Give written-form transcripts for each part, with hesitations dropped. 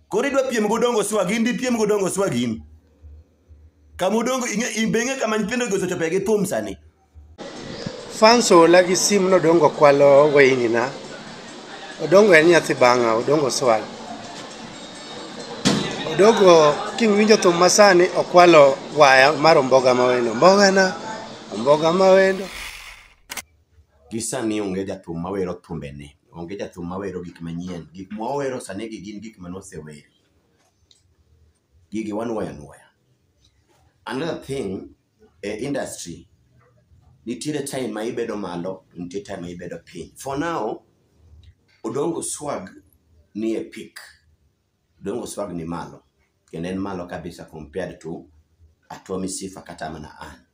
Koro idwa piem godongo swag, in dipiem godongo swag in. Kama odongo ing'e be ing'e kama nyithindo gi osechope gi thum sani. Fans ola gi sim nodongo kwalo weyni na. Odongo en nyathi bang'a, Odongo swag. Odongo kiwinjo thum masani okwalo waya mar Omboga Mawendo. Omboga na, Omboga Mawendo. Gi sani onge jathum mawero thumbene, onge jathum mawero gik manyien. Gik mwawero sani gi gin gik manosewer. Gigi wanuoyo anuoya. Another thing e industry nitiere time ma ibedo malo to nitie time ma ibedo piny. For now, Odongo Swag ni e peak. Odongo Swag ni malo kendo en malo kabisa compared to Atomi Sifa kata mana an.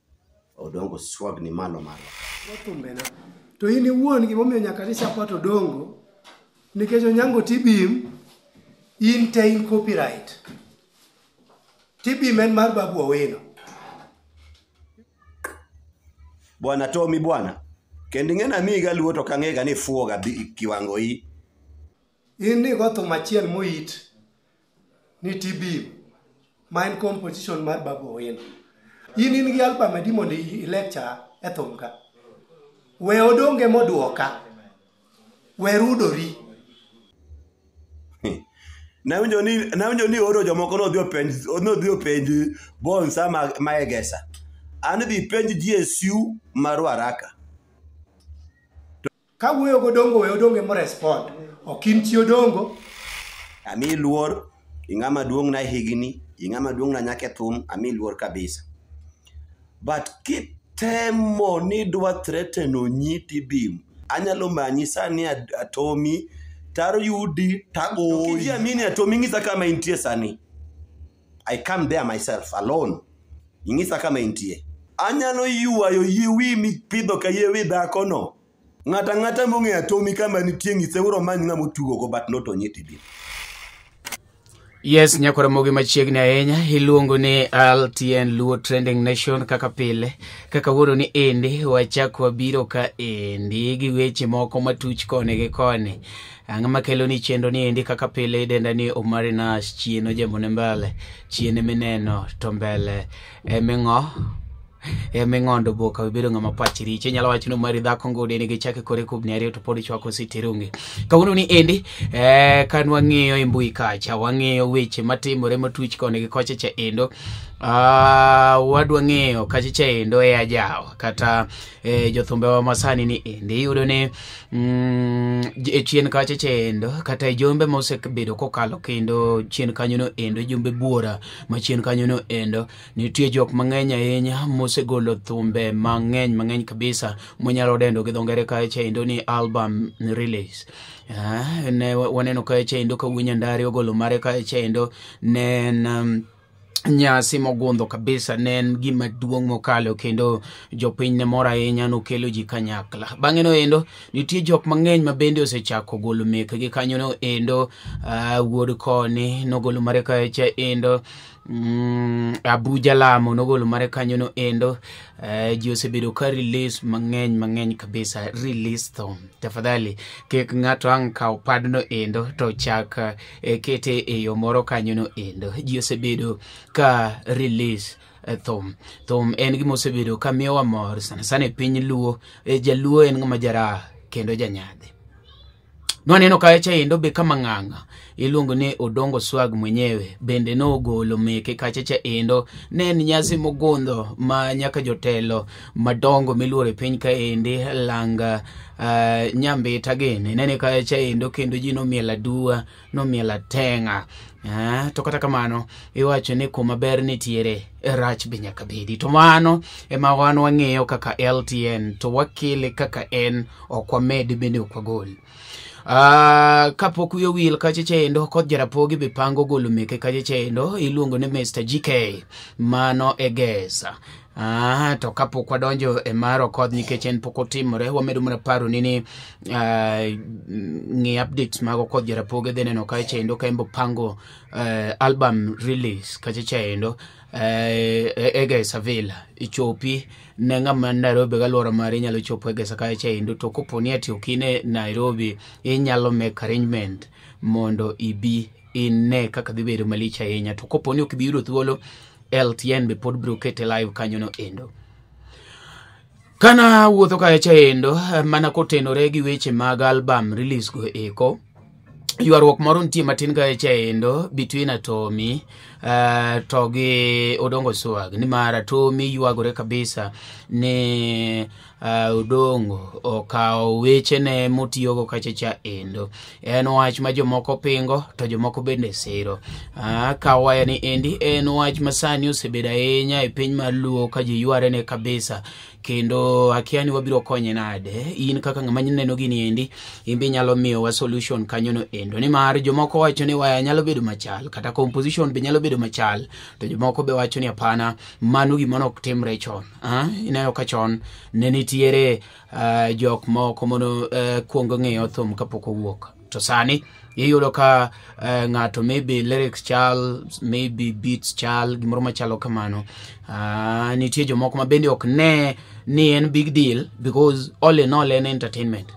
Odongo Swag ni malo malo. Thumbena. To in iwuon gimomiyo nyaka ni support Odongo nikech Onyango Tibim in te in copyright. Tibim en mar Babu Owino. Bwana Tommy bwana. Kendo ing'e ni amiyiga luor to ok ang'ega ni ifuwoga kiwango hii. In nigo thum achiel moit ni Tibim ma en composition mar Babu Owino. In in gi album adi mondo i lecture e thum ka? We Odonge moduoka. We rudori. Nawinjo ni oro jomoko nodhi openj Bonsa ma Egesa. An dhi penj GSU ma Ruaraka. Ka wuoyo godongo we Odonge mo respond. Ok in chi Odongo. Amiyi luor, ing'ama duong' na higni, ing'ama duong' na nyaka e thum, amiyi luor kabisa. But kitemo ni idwa threaten Onyi Tibim, anyalo manyi sani Atomi, tayudi tagoyi. Kijiamini Atomi, ng'isa kama intie sani. I come there myself alone. Ing'isa kama intie. Anyalo ywayo yie wi mipidho ka yie wi dhakono. Ng'ato ang'ata mong'eyo Atomi kama nitie ng'iseuru omany ng'ama otugogo but not Onyi Tibim. Yes, nyakwara mogi machiegni ahinya iluongo ni LTN Luo Trending Nation kaka pile kaka wuoro ni endi wachak wabiro ka endi gi weche moko matuch koni gi koni. Ang'o makelo ni chenro ni endi kaka pile idenda ni Omari Nash chien ojembo ne mbele chien emineno to mbele eming'o eming'ondo boka obedo ng'ama pache richo. Inyalo wacho ni Omari dhako ngode nigi chake kore kubni ariyo to pod chwako sitirungi. Kawuono ni endi kan wang'iyo e mbui kacha wang'iyo weche matimore matuch koni gi kocha cha endo. Wadwa ng'iyo kacha cha endo e ajawa kata jothumbewa masani ni endi iyudo ni e chien kacha cha endo kata e jombe mosebedo kokalo kendo chien kanyo no endo jombe buora ma chien kanyo no endo nitie jok mang'eny ahinya mosegolo thumbe mang'eny mang'eny kabisa monyalo dendo gi dho ngere kacha endo ni album release. Ne waneno kacha endo ka Wuod Nyandari ogolo mare kacha endo ne en nyasi mogundho kabisa, ne en gima duong' mokalo kendo jopiny ne mor ahinya, nokelo ji kanyakla. Bang'e no endo nitie jok mang'eny ma bende osechako golo mekgi kanyo no endo. Wuod Koni nogolo mare kacha endo, Abuja Lamo nogolo mare kanyo no endo. Ji osebedo ka release mang'eny mang'eny kabisa, release thum. Tafadhali kik ng'ato ang' kaw padno endo to chak kete e yo moro kanyo no endo. Ji osebedo ka release thum. Thum en gima osebedo ka miyowa mor sana sana e piny Luo. Jaluo en ng'ama jaraha kendo janyadhi. Nwaneno kacha endo be kama ng'ang'a iluongo ni Odongo Swag mwenyewe bende nogolo meke kacha cha endo. Ne en nyasi mogundho ma nyaka jotelo madongo miluoro e piny kaendi langa Nyambita gini nene kacha endo kendo ji nomielo aduwa, nomielo ateng'a. To kata kamano iwacho ni kuma ber nitiere rach be nyaka bedi, to mano ema wan wang'eyo kaka LTN to wakele kaka en, ok wamed bende ok wagol. Kapok wiye owil kacha cha endo koth Jarapogi be pango golo meke kacha cha endo iluongo ni Mr GK mano e Gesa. To kapok wadonjo e mar Okoth nikech en pok otimore, wamedo mana paro ni ng'i updates mag Okoth Jarapogi dhi neno kacha cha endo ka en bo pango album release kacha cha endo e Gesa Villa. Ichopi ne ng'ama Nairobi gi alwora mare inyalo chopo e Gesa kacha endo, to kopo ni ati ok in e Nairobi inyalo make arrangement mondo ibi ine kaka dhi bedo malich ahinya. To kopo ni ok ibi yudo thuolo, LTN be pod biro kete live kanyono endo. Kana wuotho kacha endo, mana kotenore gi weche mag album release go eko, ywaruok moro nitie matin kacha endo between Atomi to gi Odongo Swag, nimar Atomi ywagore kabisa ni Odongo okawo wechene motiyogo kacha cha endo. En wach ma jomoko pingo to jomoko bende siro. Ka waya ni endi en wach ma sani osebedo ahinya e piny mar Luo ka ji yware ne kabisa, kendo akia ni wabiro konye nade. In kaka ng'ama neno gini endi, in be inyalo miyowa solution kanyono endo, nimar jomoko wacho ni waya nyalo bedo machal kata composition be nyalo bedo machal, to jomoko be wacho ni hapana, mano gima nok timre chon. Ineno ka chon ne nitiere jok moko mono kuongo ng'iyo thum kapok owuok, to sani iyudo ka ng'ato maybe lyrics chal, maybe beats chal, gimoro machalo kamano. Nitie jomoko ma bende ok ne ni en big deal because all in all en entertainment.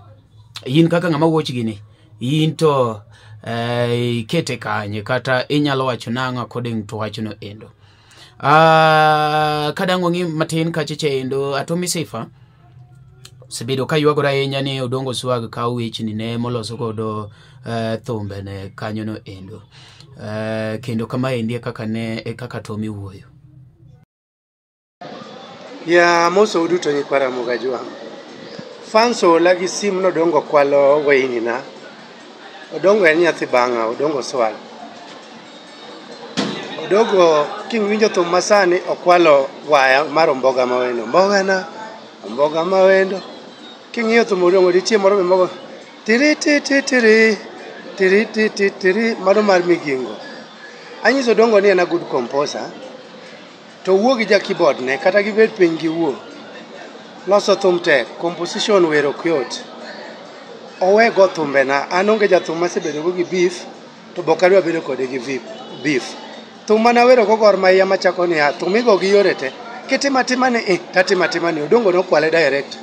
In kaka ng'ama watch gini, in to ikete kanye kata inyalo wacho nang'o according to wachno endo? Kadang' wang'i matin kacha cha endo, Atomi Sifa osebedo ka ywagore ahinya ni Odongo Swag kawo wechni ne moloso godo thumbe ne kanyono endo. Kendo kama endi e kaka ne e kaka Atomi wuoyo. Ya mosou duto nyikwa Ramogi Ajwang'. Fans oola gi sim nodongo kwalo weyni na. Odongo en nyathi bang'a, Odongo Swag. Odongo kiwinjo thum masani okwalo waya mar Omboga Mawendo. Omboga na, Omboga Mawendo. King'iyo thum Odongo nitie moro be mogo tiri ti ti tiri tiri ti ti tiri mano mar Migingo. Anyiso Odongo ni en a good composer. To wuo gi ja keyboard ne kata gibed piny giwuo. Loso thum tek, composition wer ok yot. Owe go thumbena, an onge jathum masebedo go gi beef to be ok adwa bedo kode gi beef. Thum mane awero go Gor Mahia machako niya, thum igo gi yore te. Kitimo atima ni tatimo atima ni, Odongo nokwale direct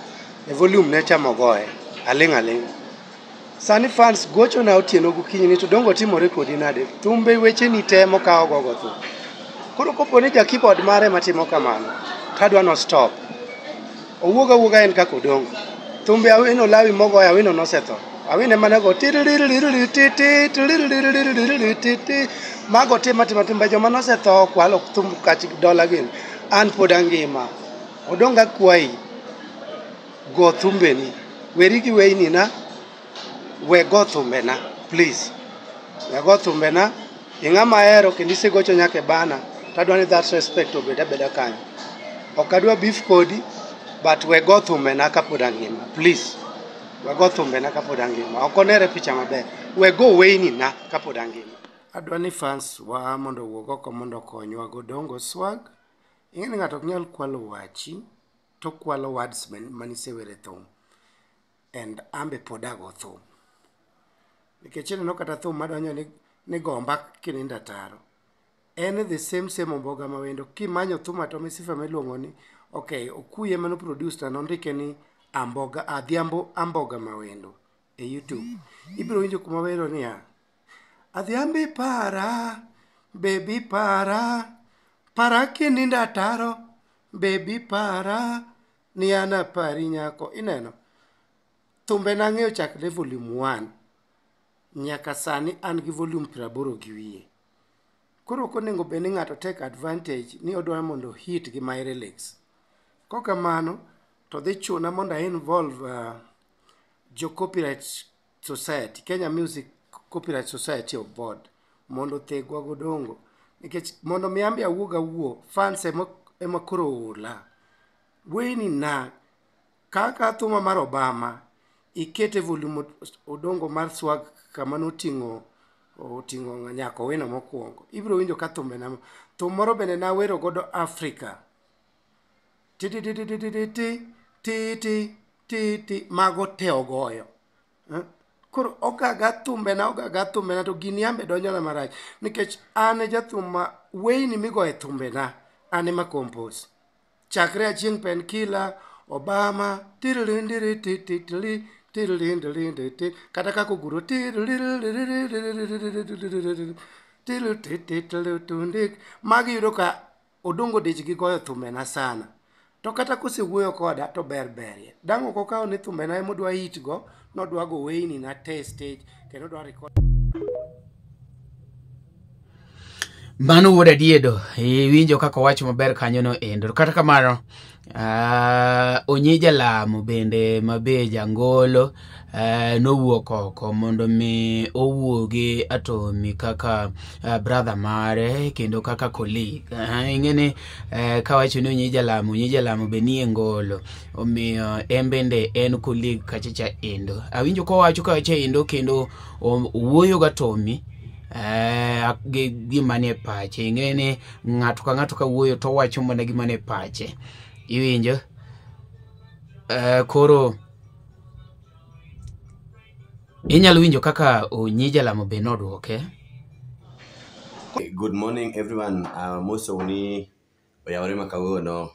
e volume ne chamo goye, aling' aling'. Sani fans gochona otieno gokinyi ni to Odongo timore kodi nade? Thumbe wecheni te mokawo gogo thum. Koro kopo ni ja keyboard mare matimo kamano, tadwa no stop. Owuog awuoga en kaka Odongo. Thumbe Awino Lawi mogoyo Awino nosetho. Awino ema nego tiririririri mago tima tima thumbe joma nosetho kwalo thum kach dola gini. An pod angima. Odongo akwayi go thumbeni. Weri gi weyni na, we go thumbena please. We go thumbena. Ing'ama ahero kendo isegocho nyaka e bana. Tadwa ni that respect obed abeda kanyo. Ok adwa beef kodi, but we go thumbena kapod angima please. We go thumbena kapod angima. Ok onere picha maber. We go weyni na kapod angima. Adwa ni fans wa mondo owuog oko mondo okonywa go Odongo Swag. Ing'e ni ng'ato ok nyal kwalo wachi to kwalo words manisewero e thum. And an be pod ago thum. Nikech ineno kata thum madonjo ni gomba kinindo ataro. En the same same Omboga Mawendo. Kimanyo thum Atomi Sifa miluongo ni okay, Okuye mano produce na nondike ni Amboga, Adhiambo Amboga Mawendo e YouTube. Ibiro winjo kuma wero niya, Adhiambo ipara, baby para, para kinindo ataro, baby para, ni an apari nyako. Ineno? Thumbe nang'eyo chakre volume 1 nyaka sani an gi volume 80 gi wiye. Koro ok onego bed ni ng'ato take advantage ni odwa mondo hit gi my lyrics. Kokamano to dhi chuna mondo a involve jo Copyright Society, Kenya Music Copyright Society of Board mondo othegwa godongo. Nikech mondo mi an be awuog awuo, fans ema koro oula. Weyni na kaka thuma mar Obama ikete volume Odongo mar Swag kama noting'o oting'o nyako Owino mokwongo. Ibiro winjo ka thumbe na thum moro bende nawero godo Africa. Ti ti ti ti ti ti ti ti ti ti ti mago te ogoyo. Koro ogaga thumbena ogaga thumbena to gini an be donjona marach. Nikech an e jathum ma weyni migoyo e thumbena an ema compose. Chakre Achieng' Pen Killer, Obama, tiririndiri ti ti tiri Tirilindilindi kata kaka oguro magi iyudo ka Odongo dich gi goyo thumena sana. To kata kosewuoyo koda to ber berie. Dang' ok okaw ni thumbena ema odwa hit go, nodwa go weyni na te e stage kendo odwa record. Mano wuod Adiedo, iwinjo kaka owacho maber kanyono endo. Kata kamano, Onyi Jalamo bende mabe jangolo nowuok oko mondo mi owuo gi Atomi kaka brother mare kendo kaka colleague. Ing'e ni kawacho ni Onyi Jalamo, Onyi Jalamo be nie ngolo, omiyo en bende en colleague kachacha endo. Awinjo kowacho kacha endo kendo owuoyo gi Atomi gi gima nie pache. Ing'e ni ng'ato ka ng'ato ka wuoyo to owacho mana gima nie pache. Iwinjo? Koro inyalo winjo kaka Onyi Jalamo be nodwoke. Good morning everyone. Mosou ni oyawore ma kawuono.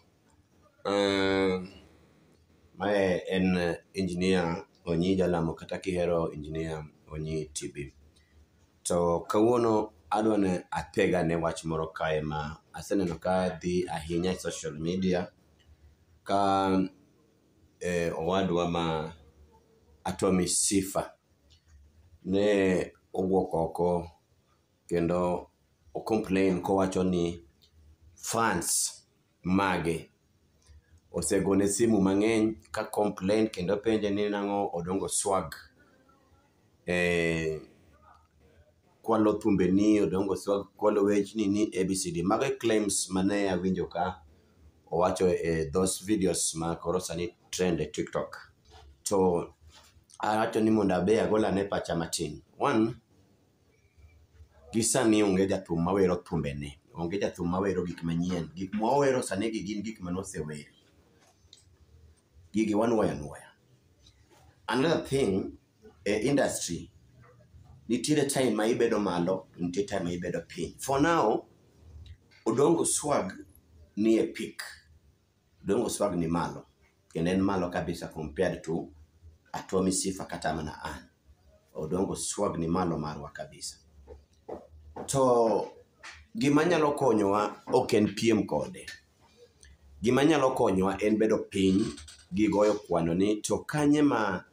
Mae en engineer Onyi Jalamo kata kihero engineer Onyi TB. To kawuono adwa ni atheg ane wach moro kae ma aseneno ka dhi ahinya e social media ka owadwa ma Atomy Sifa ne owuok oko kendo o complain kowacho ni fans mage osegone simu mang'eny ka complain kendo penje ni nang'o Odongo Swag kwalo thumbeni, Odongo Swag kwalo wechni ni ABCD. Mago e claims mane awinjo ka owacho e those videos ma koro sani trend e TikTok. To awacho ni mondo abe agol ane pacha matin. One, gi sani onge jathum mawero thumbene, onge jathum mawero gik manyien. Gik mwawero sani gi gin gik manosewer. Gigi wanuoyo anuoya. Another thing, e industry, nitiere time ma ibedo malo, to nitie time ma ibedo piny. For now, Odongo Swag ni e peak. Odongo Swag ni malo. Kendo en malo kabisa compared to Atomy Sifa kata mana an. Odongo Swag ni malo marwa kabisa. To gima nyalo konyowa ok en piem kode. Gima nyalo konyowa en bedo piny gi goyo kwano ni to kanye ma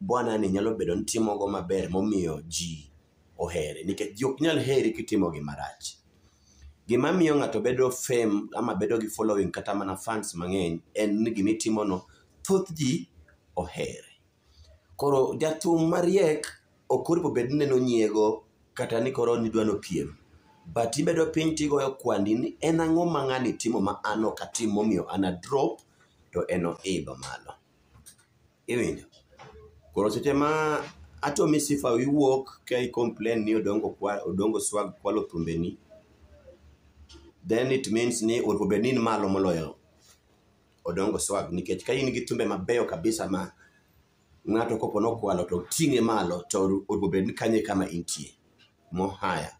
bwana ni nyalo bedo ni timogo maber momiyo ji ohere. Nikech ji ok nyal heri kitimo gima rach. Gima miyo ng'ato bedo fame ama bedo gi following kata mana fans mang'eny en ni gimitimono thoth ji ohere. Koro jathum mariek ok onego bed ni neno nyiego kata ni koro nidwa nopiem. But ibedo piny tigoyo kwandi ni en ang'o ma ng'ani timo ma an ok atim momiyo an a drop to en oidho malo. Iwinjo? Koro seche ma Atomy Sifa iwuok ka i complain ni Odongo Swag kwalo thumbeni, then it means ni onego bed ni in malo moloyo Odongo Swag nikech ka in gi thumbe mabeyo kabisa ma ng'ato kopo nokwalo to ting'e malo to onego bed ni kanyo e kama intie more higher.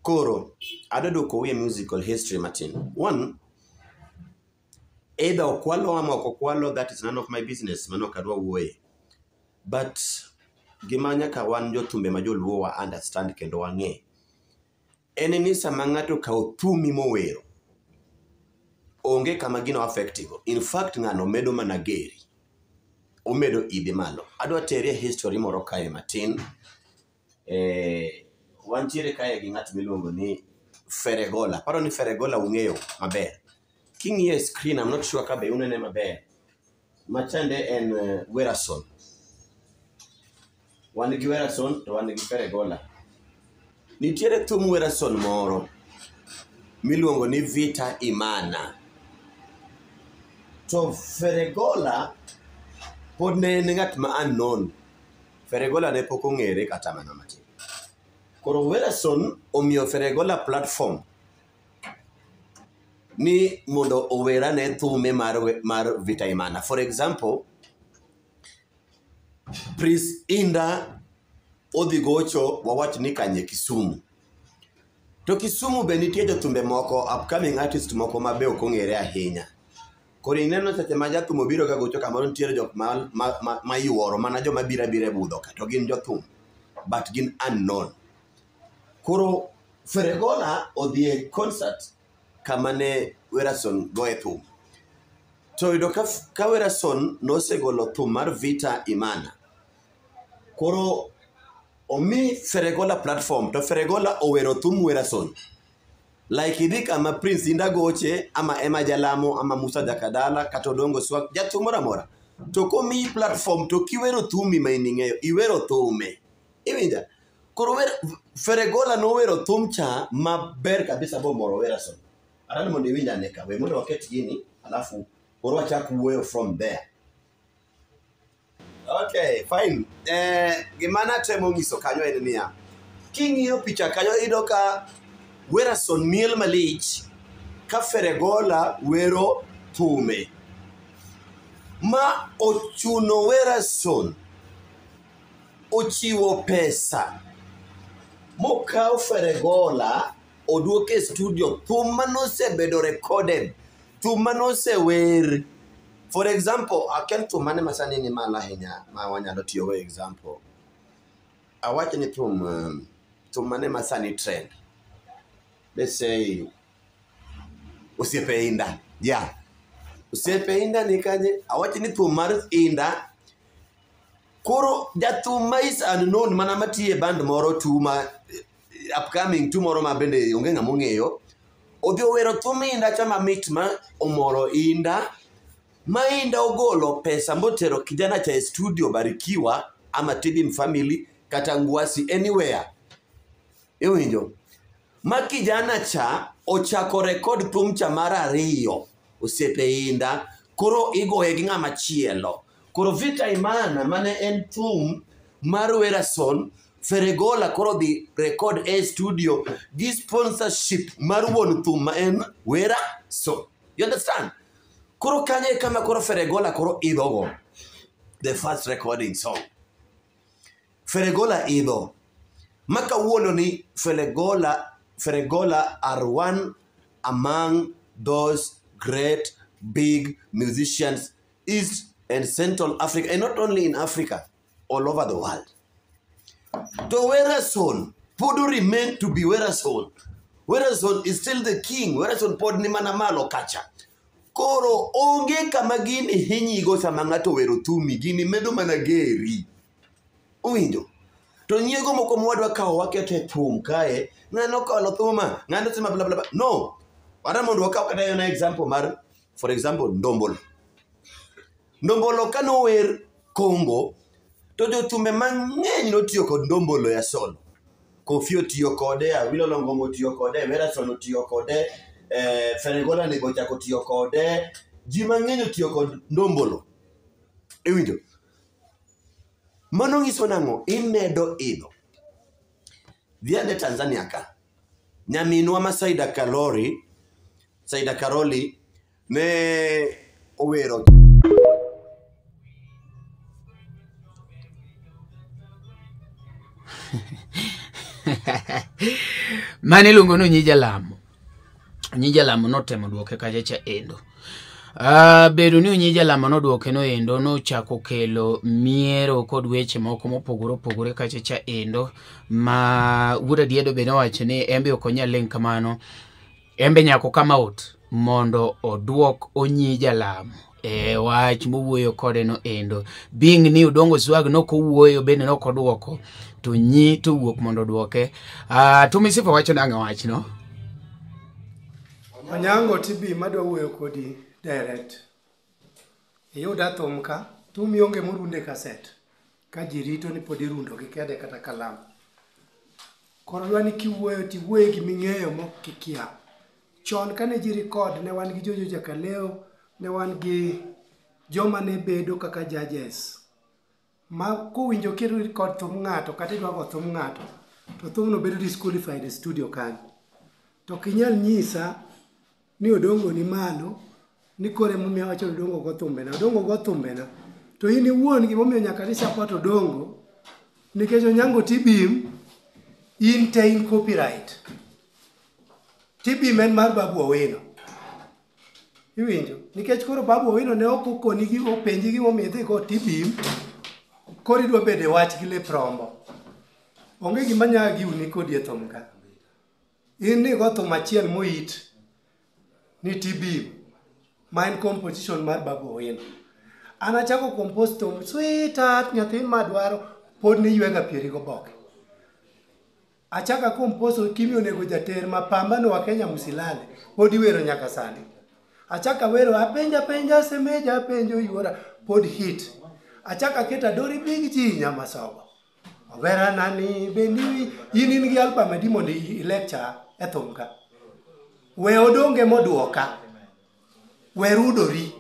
Koro adwa duokou e musical history matin. One, either okwalo ama ok okwalo, that is none of my business, mano ok adwa wuoye. But gima nyaka wan jothumbe ma joluo wa understand kendo wang'e en ni sama ng'ato okawo thumi mowero, onge kama gino affect go. In fact, ng'ano medo mana geri. Omedo idhi malo. Adwa teri e history moro kae matin. Wantiere kae gi ng'at miluongo ni Feregola. Aparo ni Feregola ung'eyo maber. King'iyo e screen, I'm not sure ka be unene maber. Machande en Werason. Wan gi Werason to wan gi Feregola. Nitiere thum Werason moro miluongo ni Vita Imana. To Feregola pod ne en ng'at ma unknown. Feregola ne pok ong'ere kata mana matin. Koro Werason omiyo Feregola platform ni mondo owerane thume mar Vita Imana. For example, Prince Inda odhi gocho wawach ni kanye Kisumu. To Kisumu be nitie jothumbe moko, upcoming artist moko ma be ok ong'ere ahinya. Koro ineno seche ma jathum obiro ka gocho kamoro nitiere jok ma yuoro mana joma biro abira e budho ka to gin jothum but gin unknown. Koro Feregola odhi e concert kama ne Werason goye thum. To oyudo ka Werason nosegolo thum mar Vita Imana. Koro omi Feregola platform to Feregola owero thum Werason. Like idhi kama Prince Inda goche ama Emma Jalamo ama Musa Jakadala kata Odongo Swag jathum moro amora. To komiyi platform to kiwero thumi ma in ing'eyo iwero thume. Iwinja? Koro Feregola nowero thum cha maber kabisa bomoro Werason. Adwaro mondo iwinj ane ka. We mondo waket gini alafu koro wachak wuoyo from there. Okay, fine. Gima natemo nyiso kanyo en niya, king'iyo picha kanyo iyudo ka Werason miel malich ka Feregola wero thume. Ma ochuno Werason ochiwo pesa mokaw Feregola oduoke e studio thum manosebedo recorded, thum manosewer. For example, akia thum mane ma sani ni malo ahinya ma wanyalo tiyogo example. Awach ni thum mane ma sani trend. Let's say Osiepe Inda. Yeah. Osiepe Inda ni kanye? Awach ni thum mar Inda. Koro jathum ma is unknown mana matiyo e band moro tu ma upcoming tu moro ma bende onge ng'ama ong'eyo. Odhi owero thum Inda cha mamit ma omoro Inda. Ma Inda ogolo pesa motero kijana cha e studio Barikiwa ama Tibim Family kata Ngwasi anywhere. Iwinjo? Ma kijana cha ochako record thum cha mar ariyo Osiepe Inda koro igoye gi ng'ama chielo. Koro Vita Imana mane en thum mar Werason, Feregola koro dhi record e studio gi sponsorship mar wuon thum ma en Werason. You understand? Koro kanyo e kama koro Feregola koro idhogo. The first recording song. Feregola idho. Ma kawuono ni Feregola are one among those great big musicians East and Central Africa, and not only in Africa, all over the world. To Werason pod remain to be Werason. Werason is still the king. Werason pod ni mana malo kacha. Koro onge kama gini hinyigo sama ng'ato owero thumi, gini medo mana geri. Owinjo? To nyiego moko mwadwa kawo waketo e thum kae, ng'ano okalo thuma, ng'ano timo bla bla bla. No. Wadwa mondo wakaw kata mana example mar, for example, Ndombolo. Ndombolo kanower Congo, to jothumbe mang'eny notiyo kod Ndombolo ya solo. Kofi otiyo kode, Awilo Longomba otiyo kode, Werason otiyo kode, Feregola nego ochako tiyo kode, ji mang'eny otiyo kod Ndombolo. Iwinjo? Mano nyiso nang'o? Imedo idho. Dhi ane Tanzania ka. Nyaminwa ma Saida Kalori, Saida Karoli ne owero Mane iluongo ni Onyi Jalamo. Onyi Jalamo notemo duoke kacha cha endo. Bedo ni Onyi Jalamo noduoke no endo nochako kelo miero kod weche moko mopogore opogore kacha cha endo ma Wuod Adiedo be nowacho ni embe ok onyal ling' kamano. Embe nyaka come out mondo oduok Onyi Jalamo e wach mowuoyo kode no endo. Being ni Odongo Swag nokowuoyo bende nokoduoko to Nyi to wuok mondo oduoke. Tumi Sifa wacho nang'o wachno? Onyango TB madwa wuoyo kodi direct. Iyuda thum ka, thum ionge morunde kaset. Ka ji rito ni pod irundo gi kede kata kalam. Koro adwa ni kiwuoyo tiwuoye giming'eyo mok kikia. Chon kane ji record ne wan gi Jojo Jakaleo, ne wan gi joma ne bedo kaka judges. Ma kowinjo kirecord thum ng'ato kata idwa go thum ng'ato, to thumno bedo disqualified e studio kanyo. To ok inyal nyisa ni Odongo ni malo, ni koro emomiyo awacho ni Odongo go thumbena. Odongo go thumbena. To in iwuon gimomiyo nyaka ni support Odongo, nikech Onyango Tibim, in te in copyright. Tibim en mar Babu Owino. Iwinjo? Nikech koro Babu Owino ne ok okoni gi openji gimomiyo idhi go tibim, koro idwa bedo e wach gi lep rombo. Onge gima nyalo giuni kodi e thum ka. In nigo thum achiel moit ni tibim, ma en composition mar Babu Owino. An achako compose thum, sweetheart, nyathi madwaro, pod niywega pieri goboke. Achako compose Kimi onego jater mapambano wa Kenya msilale, pod iwero nyaka sani. Achako awero apenja penja semeja apenjo yuora, pod hit. Achako aketo Adori Big G Nyamasogo. Obera nani bendi in in gi album adi mondo i lecture e thum ka. We odonge moduoka. We rudori.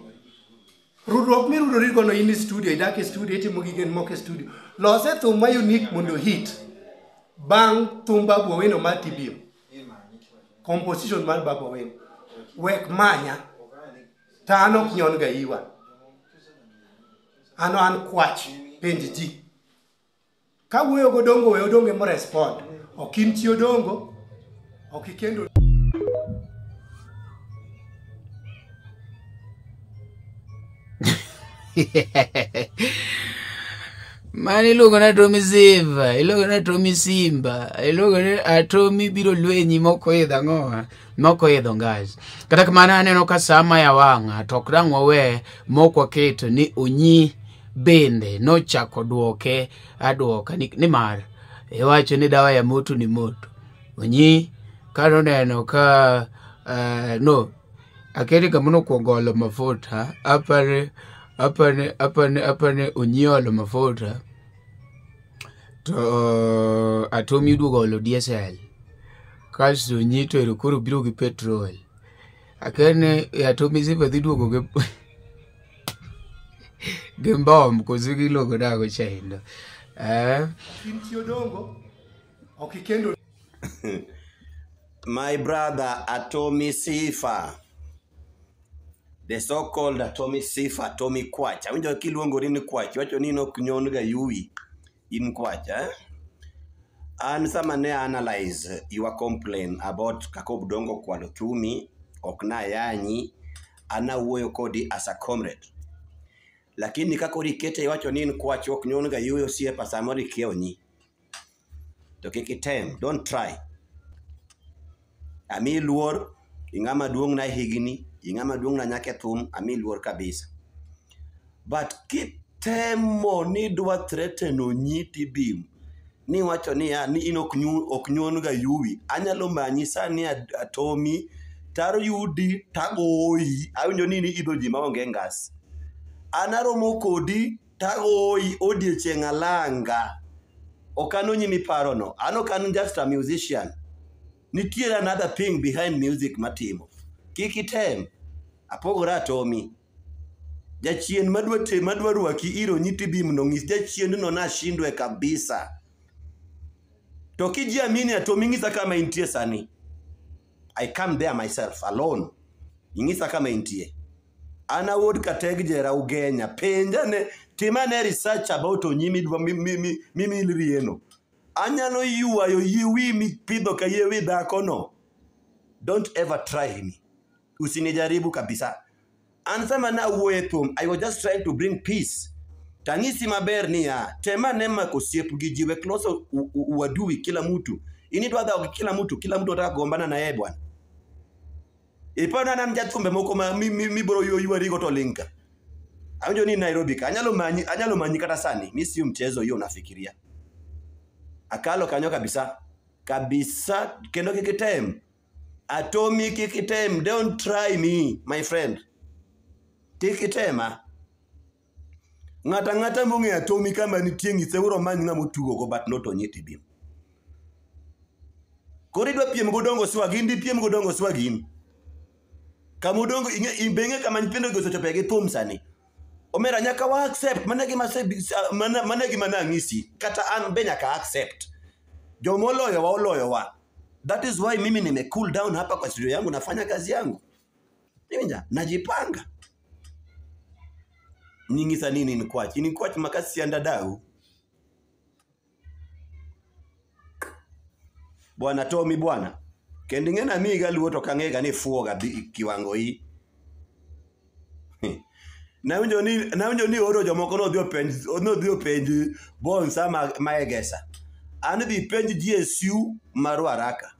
Rudruok mirudori gono in e studio, idak e studio, itimo gigen moko e studio. Lose thum ma unique mondo hit. Bang' thum Babu Owino mar TBM. Composition mar Babu Owino. Wek manya. To an ok nyon ga iwa. An an kwach penj ji. Ka wuoyo godongo we odonge mo respond. Ok in chi odongo, ok ikendo Mano iluongo ni Atomi Silva, iluongo ni Atomi Simba, iluongo ni Atomi biro lwenyi mok oidho ang'owa, mok oidho ngas. Kata kamano aneno ka sama ya wang'a to ok dang' wawe mok waketo ni Onyi bende nochako duoke aduoka nimar iwacho ni dawa ya moto ni moto. Onyi kanoneno ka no aketi kama nokwongo olo mafuta apare apane apane apane Onyi olo mafuta to Atomi oduogo olo diesel kasto Onyi to ero koro biro gi petrol. Akene Atomi Silva dhi duogo gi gi mbom koso giluongo nang'o chaendo. In chi odongo, ok ikendo My brother Atomi Sifa. The so-called Atomi Sifa, Atomi Kwach. Awinjo kiluongori ni Kwach, iwacho ni in ok nyon ga yui. In Kwach, eh? An sama ne analyze your complaint about kaka Obdongo kwalo thumi, ok nayanyi, an awuoyo kodi as a comrade. Lakini ka koro ikete iwacho ni in Kwach ok nyon ga yui osiepa samoro ikia Onyi. To kik item, don't try. Amiyi luor, ing'ama duong' na higni, ing'ama duong' na nyaka e thum, amiyi luor kabisa. But kitemo ni idwa threaten Onyi tibim, niwacho niya ni in ok nyon ga yuwi, anyalo manyi sani Atomi, tayudi tagoyi, awinjo ni in idho ji maonge ngas. An aromo kodi tagoyi odiechieng' alanga. Ok an Onyi miparono, an ok an just a musician. Nitiere another thing behind music matimo. Kik item. Apogora Atomi. Jachien madwa te madwa rwaki ir Onyi tibim no ng'is jachien no nashindwe kabisa. To kijiamini Atomi ng'isa kama intie sani. I come there myself alone. Ing'isa kama intie. An awuod Kateg Jera Ugenya. Penja ne timane research about Onyi midwa mimilrieno. Anyalo ywayo yie wi mipidho ka yie wi dhako no. Don't ever try me. Usinijaribu kabisa. An sama nawuoyo e thum, I was just trying to bring peace. Tang'isi maber niya, tema ane mako osiep gi ji, wek loso uadui kila mtu. In idwa dhawo gi kila mtu otaka kugombana na yeye bwana. Iparo ni an jathumbe moko ma mibiro ywarigo to ling' ka. Awinjo ni Nairobi ka, anyalo manyi kata sani, mi sio mchezo hiyo unafikiria. Akalo kanyo kabisa. Kabisa, kendo kik item. Atomi kik item, don't try me, my friend. Kik itema. Ng'ato ang'ata mong'eyo Atomi kama nitie nyise uru omany ng'ama otugogo but not Onyi Tibim. Koro idwa piem godongo swag, in dipiem godongo swag in. Kama odongo, ing'e, be ing'e kama nyithindo gi osechope gi thum sani. Omera nyaka wa accept, mano e gima mano e gima nang'isi. Kata an be nyaka accept. Joma oloyowa oloyowa. That is why mimi nime cool down hapa kwa studio yangu nafanya kazi yangu. Iwinja, najipanga. Ning'isa nini in kwach? In kwach maka sianda dau. Bwana Tommy bwana. Kendo ing'e ni amiyi ga luo to ok ang'e ga ni ifuwo ga kiwango hii. Nawinjo ni oro jomoko nodhi openj Bonsa ma Egesa. An dhi penj GSU ma Ruaraka.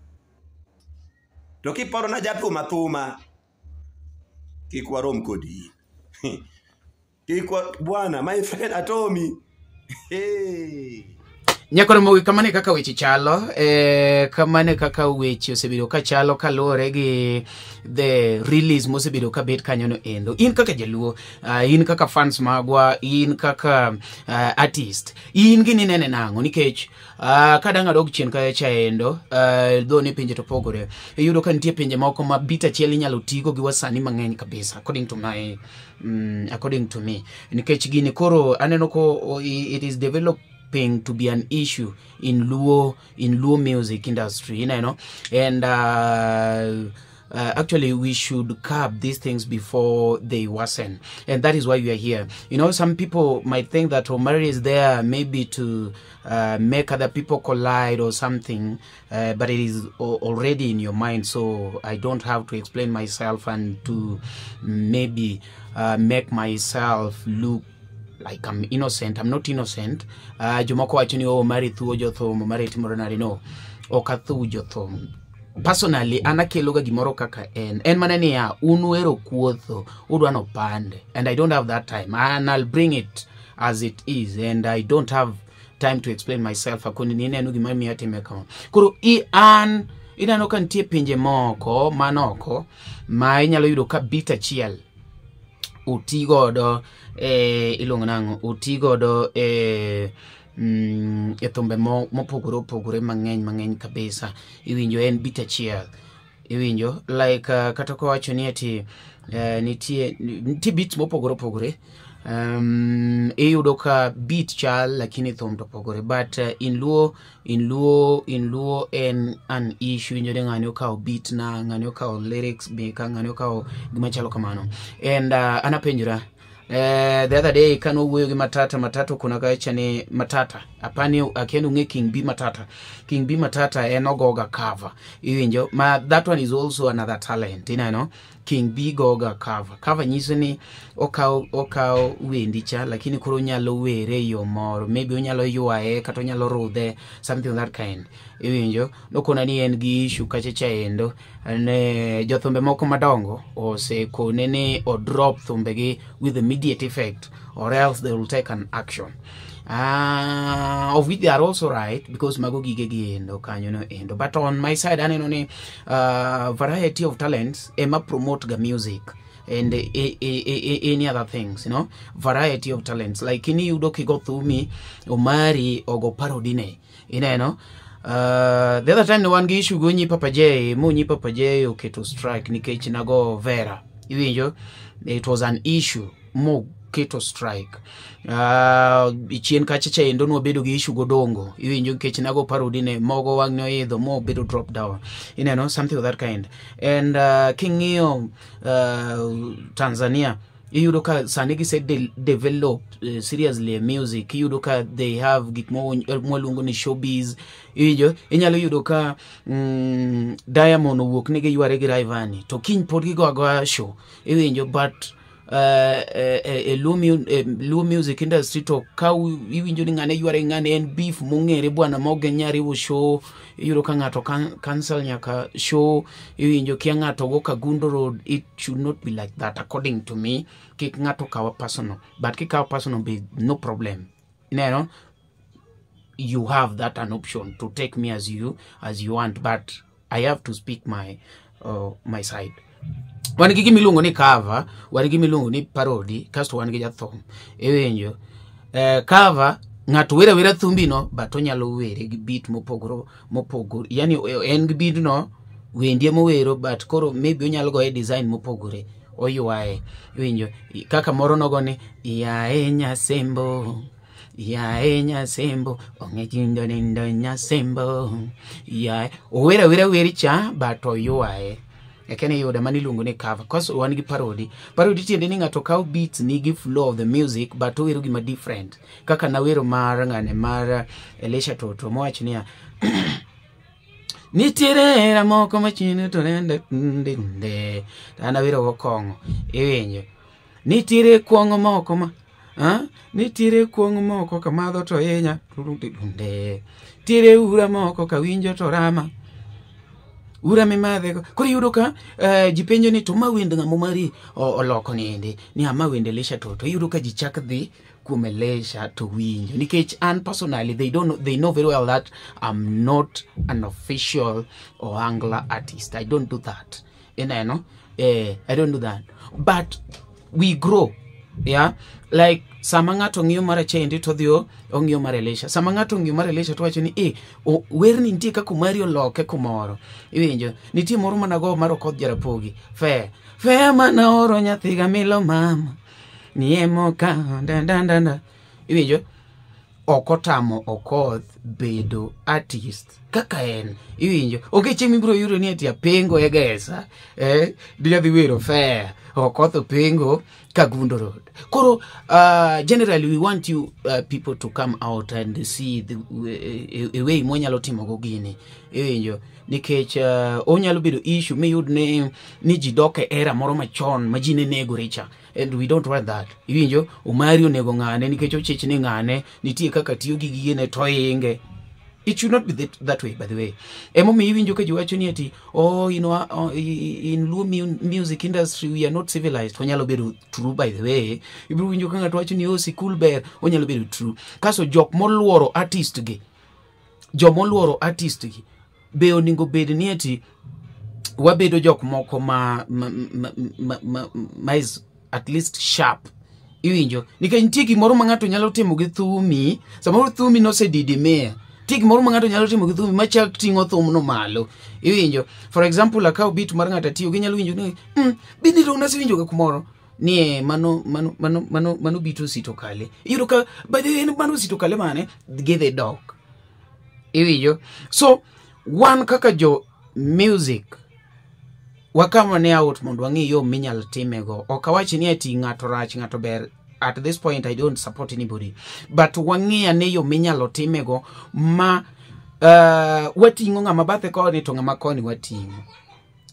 To kiparo na jathum athuma, kik warom kodi. Kik wa, bwana, my friend Atomi. Hey. Nyakoro kamano e kaka weche chalo, kamano e kaka weche osebedo ka chalo kaluwore gi the release mosebedo ka bet kanyo no endo. In kaka jaluo, in kaka fans magwa, in kaka artist, in gini nene nang'o? Nikech kadang' adog chien kacha endo, dho ni pinje to pogore. Iyudo ka nitie pinje moko ma beat achiel inyalo tigo gi wasanii mang'eny kabisa, according to me, nikech gini koro aneno ko it is developing to be an issue in Luo music industry, and actually we should curb these things before they worsen, and that is why we are here. Some people might think that Omari is there maybe to make other people collide or something, but it is already in your mind, so I don't have to explain myself and to maybe make myself look like I'm innocent. I'm not innocent. Jomoko wacho ni, "Oh, Omari thuo jothum, Omari timore nade." No, ok athu jothum. Personally, an akeloga gimoro kaka en mana niya, un uhero kuotho, udwa nopande, and I don't have that time, and I'll bring it as it is, and I don't have time to explain myself. Akoni ni ineno gima miyo atime kama. Koro i an ineno ka nitie pinje moko manoko ma inyalo yudo ka beat achiel oti godo e iluongo nang'o, oti godo e thumbe mopogore opogore mang'eny mang'eny kabisa. Iwinjo, en beat achiel, iwinjo, like kata kowacho ni ati nitie beats mopogore opogore, iyudo ka beat chal lakini thum to opogore. But in Luo en an issue. Iwinjo ni ng'ani okawo beat na, ng'ani okawo lyrics meka, ng'ani okawo gima chalo kamano. And an apenjora, the other day kane owuoyo gi Matata, Matata okona kacha ni Matata apani akia ni ung'e King B Matata. King B Matata en ogoga cover, iwinjo, ma that one is also another talent. Ineno King B goga cover. Cover nyiso ni okawo wendi cha, lakini koro onyalo were e yo moro, maybe onyalo ywaye kata onyalo rudhe, something that kind. Iwinjo, nokona ni en gi issue kacha cha endo ne jothumbe moko madongo osekone ni o drop thumbegi with immediate effect or else they will take an action, of which they are also right, because mago gige gi endo kanyo no endo. But on my side aneno ni variety of talents ema promote ga music and any other things, variety of talents, like iniyudo kigo thumi Omari ogo parody ne. Ineno, the other time ne wan gi issue go nyi Papa J, mo nyi Papa J oketo strike nikech nago Vera. Iwinjo, it was an issue mo keto strike. Chien kacha cha endo nwabedo gi issue godongo, iwinjo, nikech nago parody ne mogo wang' ne oidho mo bedo drop down. Ineno, something of that kind. And king'iyo Tanzania, iyudo ka sani gise develop seriously music. Iyudo ka they have gik mwaluongo ni showbiz. Iwinjo, inyalo yudo ka Diamond owuok ni giyware gi Rayvanny to kiny pod gigo agoya show, iwinjo. But e Luo music industry to ka iwinjo ni ng'ane yware ng'ane, en beef mong'ere bwana ma ok ginyal riwo show. Iyudo ka ng'ato cancel nyaka show, iwinjo, kia ng'ato go Kangundo Road. It should not be like that, according to me. Kik ng'ato kawa personal, but kikawa personal be no problem. Ineno, you have that an option to take me as you want, but I have to speak my side. Wan gi gimiluongo ni cover, wan gi gimiluongo ni parody, kasto wan gi jathum. Iwinjo, cover ng'ato wero awera thumbi no, but onyalo were gi beat mopogore mopogore, yani en gi beat no wendie mowero, but koro maybe onyalo goye design mopogore, oywaye. Iwinjo, kaka moro nogo ni yae nyasembo, yae nyasembo ong'e jindo nindo nyasembo yae, owero awera wer cha but oywaye. Ekene yude mano iluongo ni cover. Kasto wan gi parody. Parody tiende ni ng'ato kawo beats ni gi flow of the music but owero gima different, kaka nawero mar ng'ane mar Elisha Toto mowacho niya, nitiere hera moko machino to nende nde, to an awero go kong'o. Iwinjo. Nitiere kuong'o moko ma nitiere kuong' moko kamadho to hinya. Nitiere ura moko kawinjo to rama. Ura mimadhe go. Koro iyudo ka ji penjo ni to ma wend ng'amo mari oloko niendi. Ni ama wend Elisha to iyudo ka ji chak dhi kuom Elisha to winjo. Nikech an personally they don't know, they know very well that I'm not an official Ohangla artist. I don't do that. Ineno? I don't do that. But we grow. Yeah, like sama ng'ato ng'iyo mar Achendi to odhi ong'iyo mar Elisha. Sama ng'ato ong'iyo mar Elisha to wacho ni werni nitie kaka Omari oloke kumoro. Iwinjo, nitie moro manago mar Okoth Jarapogi. Fair. Fair mana oro nyathiga milo mama. Niemo ka da da da da. Iwinjo, ok otamo Okoth bedo artist kaka en. Iwinjo, onge chieng' mibiro yudo ni ati Apengo e Gesa, dhi wero fair. Okoth Opengo Kangundo Road. Koro, generally we want you people to come out and see the a way mwanyalo timogo gini. Iwinjo, nikech onyalo bedo issue miyud ni ji dok e era moro machon ma ji ne negore cha. And we don't want that. Iwinjo, Omari onego ng'ane nikech ochich ni ng'ane nitie kaka tiyo gi gigene to inge. It should not be that way, by the way. Emomiyo iwinjo ka ji wacho ni ati, oh, you know, in Luo music industry we are not civilized. Onyalo bedo true, by the way. Ibiro winjo ka ng'ato wacho ni, oh, sikul ber. Onyalo bedo true. Kaso jok moluoro artist gi, jomoluoro artist gi, be onego bed ni ati wabedo jok moko ma is at least sharp. Iwinjo, nikech nitie gimoro ma ng'ato nyalo timo gi thumi, samoro thumi nosedidimia. Nitie gimoro ma ng'ato nyalo timo gi thumi machak ting'o thumno malo. Iwinjo, for example, akaw beat mar ng'ato atiyo, ginyalo winjo ni, bini to nasewinjo ga kumoro. Ni mano beat Osito Kale. Iyudo ka, by the way, mano Osito Kale mane, gidhi dok. Iwinjo, so, wan kaka jo music, wakama ne out mondo wang'i yo minyalo timego. Ok awach ni ati ng'ato rach, ng'ato ber. At this point, I don't support anybody. But wang'i ane yo minyalo timego ma wating'o ng'ama bathe koni to ng'ama koni wating'o.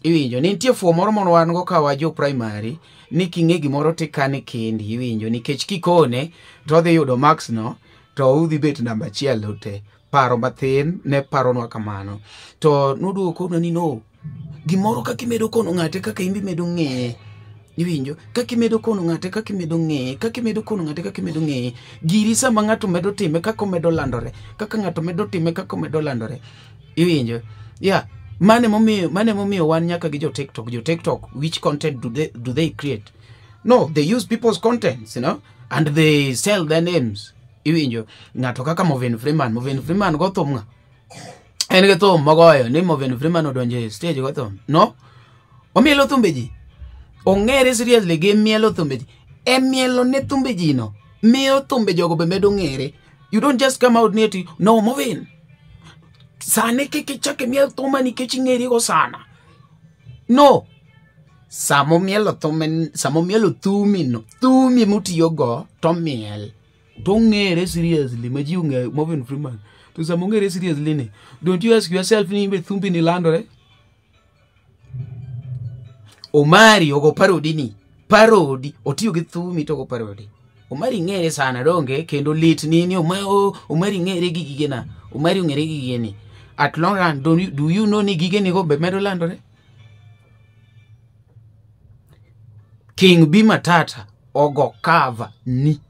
Iwinjo, nitie fuo moro mondo wan go ka wa jo primary, ni king'e gimoro tikane kendi, iwinjo, nikech kikone to odhi yudo marks no, to udhi bet namba achiel ute. Paro mathin ne paronwa kamano. To noduogo konwa ni no, gimoro kaka imedo kono ng'ate kaka in be imedo ng'eye. Iwinjo, kaka imedo kono ng'ate kaka imedo ng'eye, kaka imedo kono ng'ate kaka imedo ng'eye. Giri sama ng'ato medo time kaka omedo landore, kaka ng'ato medo time kaka omedo landore. Iwinjo, yeah. Mane momiyo wan nyaka gi jo TikTok. Jo TikTok, which content do they create? No, they use people's contents, you know, and they sell their names. Iwinjo, ng'ato kaka Morgan Freeman, Morgan Freeman go thum ng'a? En gi thum mogoyo ni Morgan Freeman odonjo e stage go thum. No, omielo thumbe ji. Ong'ere seriously gi mielo thumbe ji. E mielo ne thumbe ji no, miyo thumbe jogo be medo ng'ere. You don't just come out near to, no, Morgan. Sani kik ichak imiel thuma nikech ing'eri go sana. No. Samo mielo thume, samo mielo thumi no, thumi mutiyo go to miel. To ng'ere seriously, ma ji ong'eyo Morgan Freeman. To sama ong'ere seriously ni, don't you ask yourself ni be thumbi ni landore? Omari ogo parody ni, parody, otiyo gi thumi to ogo parody. Omari ng'ere sana donge, kendo lit ni ni Omari ng'ere gi gigena, Omari ong'ere gi gigeni. At long run, do you know ni gigeni go be medo landore? King B Matata ogo cover ni.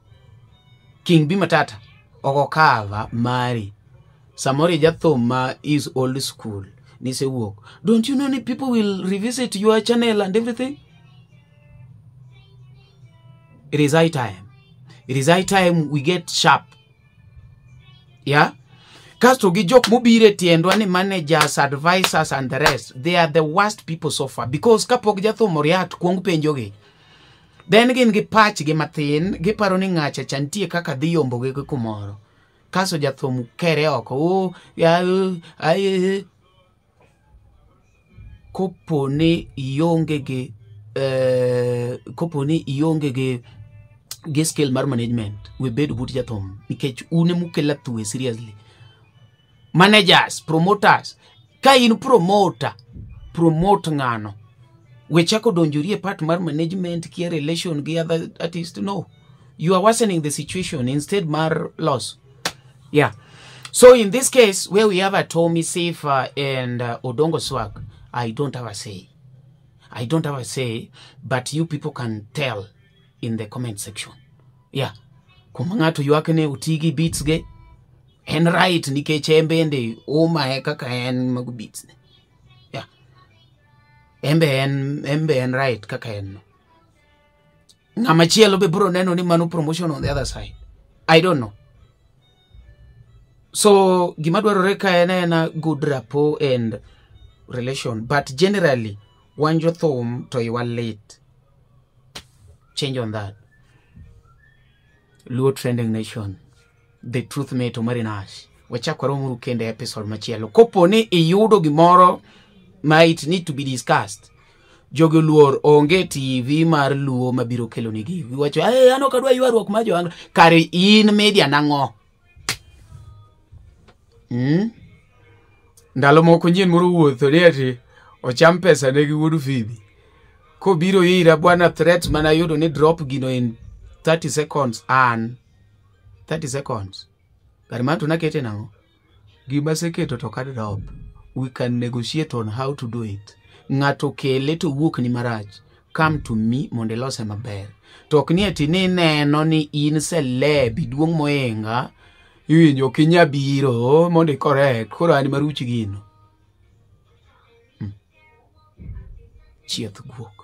King B Matata ogo cover mari. Samoro jathum ma is old school nisewuok. Don't you know ni people will revisit your channel and everything? It is high time. It is high time we get sharp. Yeah? Kasto gi jok mobiro e tiendwa ni managers, advisors and the rest, they are the worst people so far. Because kapok jathum oriat kuong penjogi, then gin gi pachgi mathin, giparo ni ng'acha cha nitie kaka dhi yombogi gi kumoro. Kaso jathum kere oko, oh, ya, ay, kopo ni ionge gi, kopo ni ionge gi skill mar management, we bed but jathum, nikech un emukelo athuwe seriously. Managers, promoters, ka in promoter, promote ng'ano. We chako donjori e part mar management kia relation gi other artist. No. You are worsening the situation instead mar loss. Yeah. So in this case, where we have a Tommy Sifa and Odongo Swag, I don't have a say. I don't have a say, but you people can tell in the comment section. Yeah. Kuma ng'ato ywak ne otigi beats ge, en right nikech en bende umae kaka en mago beats ne. Yeah. En be en right kaka en no. Ng'ama chielo be biro neno ni mano promotion on the other side. I don't know. So gima dwarore ka en ena good rapport and relation, but generally wan jothum to iwa lit. Change on that. Luo Trending Nation, The Truth Mate Omari Nash. Wachak waromuru kendo e episode machielo. Kopo ni iyudo gimoro ma it need to be discussed. Jogi oluor onge TV mar Luo mabiro kelo nigi. Giwacho, "Hey, an ok adwa ywaruok mar jo Kare in media nang'o? Ndalo moko nyien moro wuotho ni ati ocham pesa ne gi wuod Phoebe. Kobiro ira bwana threat mana yudo ni drop gino in 30 seconds an 30 seconds. Kar mano to nakete nang'o? Gima aseketo to ok drop. We can negotiate on how to do it. Ng'ato kele to wuok ni marach. Come to me mondo ilose maber. To ok ni ati ni neno ni in celeb iduong' moinga iwinjo ok inya biro mondo i correct koro an maruch gino. Chieth guok.